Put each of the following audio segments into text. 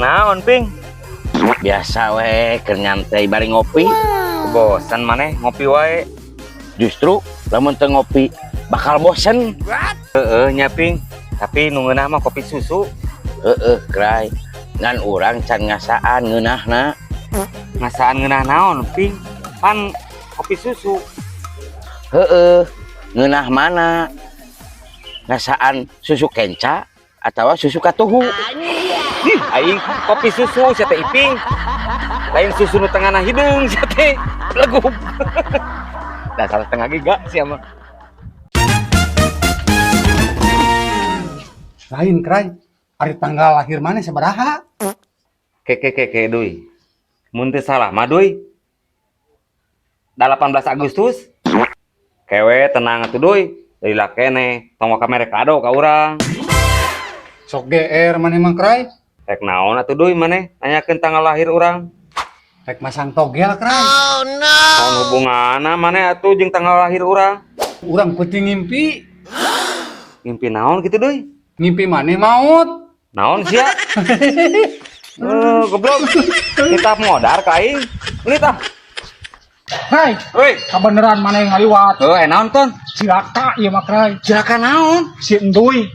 Naon, Ping? Biasa we keur nyantai bari ngopi. Bosan maneh ngopi wae. Justru lamun teu ngopi bakal bosen. Heeh nya, Ping. Tapi nu ngeunah mah kopi susu. Heeh, Kray. Ngan urang can ngasaan ngeunahna. Ngasaan ngeunah naon, Ping? Pan kopi susu. Heeh, ngeunah mana? Ngasaan susu kenca atau susu katuhu? Ih, aing kopi susu sia teh Iping. Lain susu nu tengahna hideung sia teh. Legub. Dah salah setengah giga sia mah. Lain Kray, ari tanggal lahir mana sabaraha? Keke keke duy. Mun teu salah mah duy. 18 Agustus. Kewe tenang atuh duy. Lila keneh tong waka mere kado ka urang. Sok GR maneh mah Kray. Rek naon atuh duy maneh nanyakeun tanggal lahir urang. Rek masang togel Kray. Naon hubunganna maneh atuh jeung tanggal lahir urang? Urang peuting ngimpi, Ngimpi naon kitu duy? ngimpi maneh maut. Naon sia? Goblok. Kita modar ka aing. Beli tah. Kray, Woi. kabeneran maneh ngaliwat. Heuh, naon ton? Cilaka ieu mah Kray. Cilaka naon? Si Enduy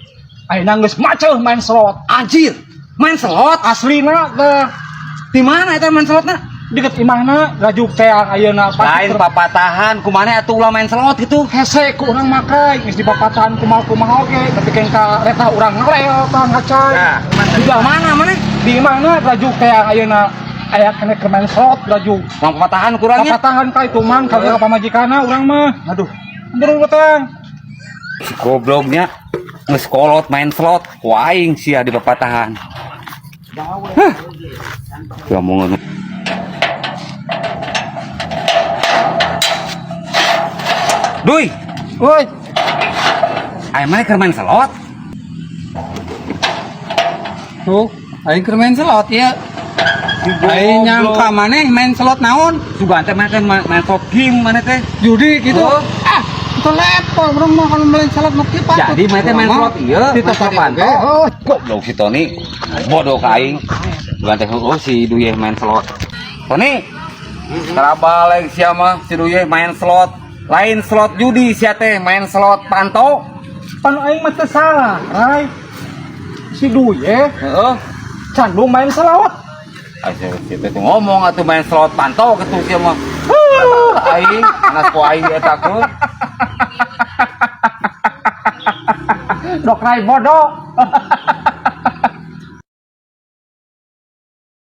ayeuna geus maceuh main slot. Anjir, main slot. Aslina teh Di mana eta main slotna? deket imahna rajuk teh ayeuna Lain papatahan, kumaha atuh ulah main slot gitu. Hese ku urang mah Kray, geus dipapatahan kumaha-kumaha oge, tapi keun ka reta urang ngelel tah ngacai. Nah, di belah mana maneh? Di imahna rajuk teh ayeuna aya kene keur main slot rajuk. Mang papatahan kurangnya. Papatahan ka itu man ka pamajikanna urang mah. Aduh, Buru betang. si gobloknya geus kolot main slot, ku aing sia di papatahan. Hah. Ya mau Duy, Woi, aing maneh keur main slot? tuh, aing keur main slot ya. Aing nyangka maneh main slot naon? Sugan teh main teh main slot game maneh teh. Judi gitu. Oh. Ah, itu level urang mah kalau main slot mah kieu patut. Jadi main teh main slot ieu, Di main slot tempat panto. oge. Oh, Goblok si Tony. Bodoh ka aing. Sugan teh oh si Duyeh main slot. Tony. Terabalek sia mah si Duyeh main slot. Lain slot judi sia teh main slot panto. Pan aing mah teu salah, Kray. Si Duye Heeh. candung main slot. Asa si teh ngomong atuh main slot panto kitu sia mah. Huh, aing anas ku aing eta keun. Dok Rai bodoh.